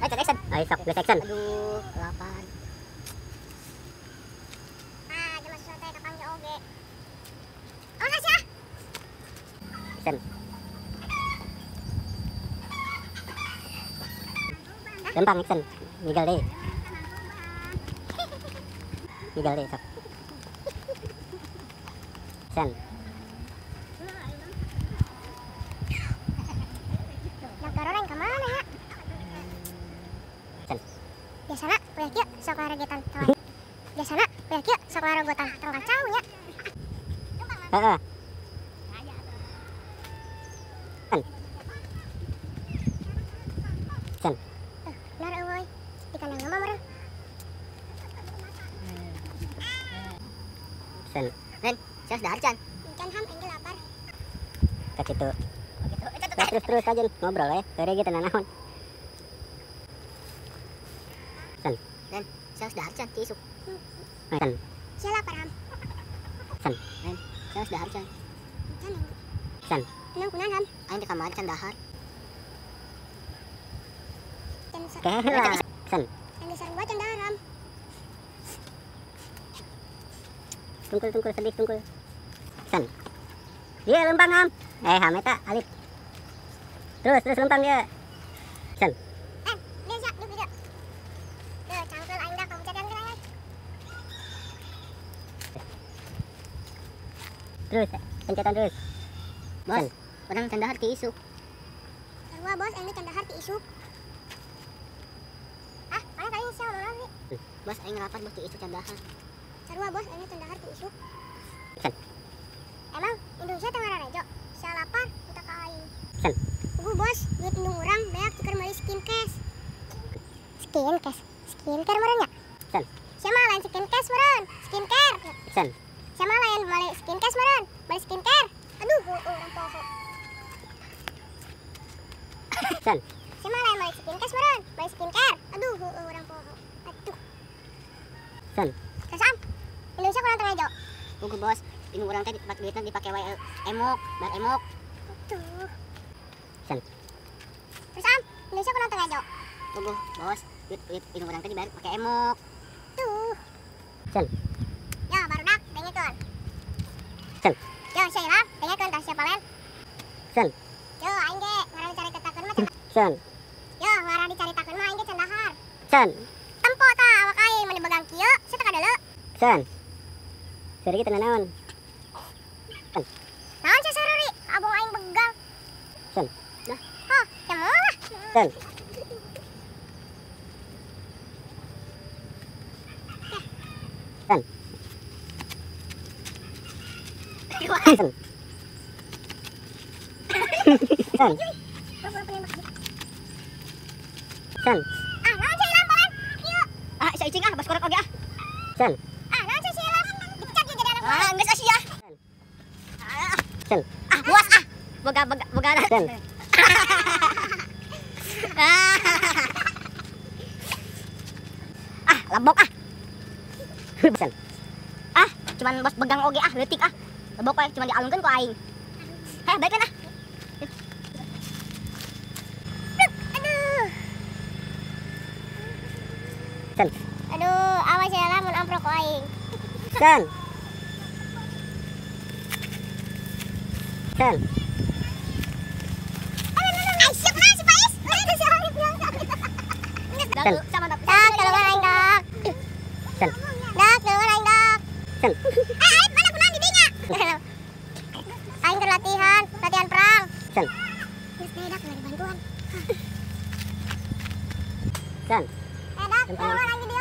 Ayo action. Ayo sok geus action. Aduh, 8. Ah, jelema susah teh kapanggih oge. Awas ya. Action. Lempang action. Ngigal deui. Ngigal deui sok. Action. Garoreng ka mana ya? Action. Biasana poe kieu sok ngaregetan tong. Biasana poe kieu sok ngarogotan tong kacau nya. Heeh. Action. Benar euy. Di kandang mah meureun. Action. Ren, sia dahar can. Can ham aing lapar. Ka kitu. Terus terus aja ngobrol ya, heureuy ge teu nanaon. Action. Ren, sia dahar can ti isuk. Action. Sia lapar ham. Action. Ren, sia dahar can. Can aing. Action. Tenang kunaon ham? Aing di kamar can dahar. Can Kela. Action. Aing sarua can dahar ham. Tungkul tungkul sedih tungkul. Action. Dia lempang ham. Eh ham eta alit. Terus terus lempang dia. Action. Eh, dia sia, dia dia. Deuh, cangkeul aing dah kamu cadan geura. Terus pencetan terus. Bos, urang can dahar ti isuk. Sarua bos, aing can dahar ti isuk. Ah, mana kali sia ngomong sih? Bos, aing lapar bos ti isuk can dahar. Sarua bos, aing can dahar ti isuk. Action. Emang Indonesia teh ngararejo? Sia lapar minta ka aing. Action. Ugu bos, duit indung urang beak keur meuli skincare. Skincare, skincare meureun nya? Action. Sia mah lain skincare meureun, skincare. Action. Sia mah lain meuli skincare meureun, meuli skincare. Aduh, urang poho. Action. Sia mah lain meuli skincare meureun, meuli skincare. Aduh, urang poho. Aduh. Action. Terus am, Indonesia kurang tengah jo. Ugu bos, indung urang teh duitna dipake wae emok, bar emok. Aduh. Action. Terus am, Indonesia kurang tengah jo. Ugu bos, duit indung urang teh dibayar pake emok. Tuh. Action. Ya, barudak dengekeun. Action. Yo, sia hilang, dengekeun tah siapa lain. Action. Yo, aing ge ngaran dicaritakeun mah can. Action. Yo, ngaran dicaritakeun mah aing ge can dahar. Action. Tempo tah awak aing mun dibegang kieu, sia teh kadeuleu. Action. Seuri ge teu nanaon. Action. Naon sia seuri? Abong aing begang. Action. Dah. Hah, ya moal lah. Action. Action. Action. Action. Action. Ah, naon sia hilang palen? Kieu. Ah, sia icing ah, bas korek oge ah. Action. Ah, naon sia hilang? Dipecat ge jadi anak Ah, geus ah sia. Action. Ah, puas ah. Boga boga boga. Action. Ah, labok ah. Action. Ah, cuman bos begang oge ah, leutik ah. Labok wae cuman dialungkeun ku aing. Heh, baikeun ah. Aduh. Action. Aduh, awas ya lah mun amprok ku aing. Action. Action. Aduh, sia kumaha si Pais? Si Alif Dak, sama dak. Dak, tulungan aing dak. Action. Dak, tulungan aing dak. Action. Eh, Alif mana kunaon di dinya? Aing keur latihan, latihan perang. Action. Geus deui dak meuli bantuan. Action. Eh, dak, tulungan aing di dieu.